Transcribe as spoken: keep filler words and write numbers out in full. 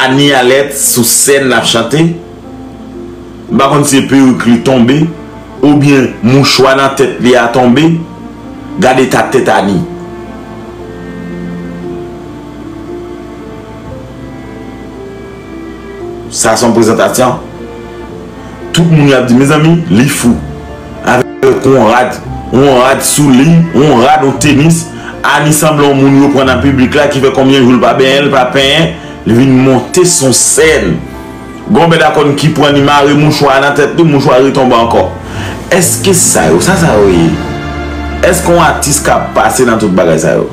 Anie Alerte sou sèn l ap chante. M pa konn si se perik li tonbe oubyen mouchwa nan tèt li a tonbe. Gad eta tèt Anie. Sa se yon prezantasyon. Tout moun y ap di, mezanmi, li fou. Avèk yon rad, yon rad sou li, yon rad, yon tenis. Anie sanble yon moun yo pran nan piblik la ki fè konbyen jou l pa benyen, l pa penyen, li vin monte sou sèn. Gon bèl akòn ki pran li mare mouchwa nan tèt li, mouchwa retonbe ankò. Èske sa yo, sa sa yo ye? Èske yon atis ka pase nan tout bagay sa yo?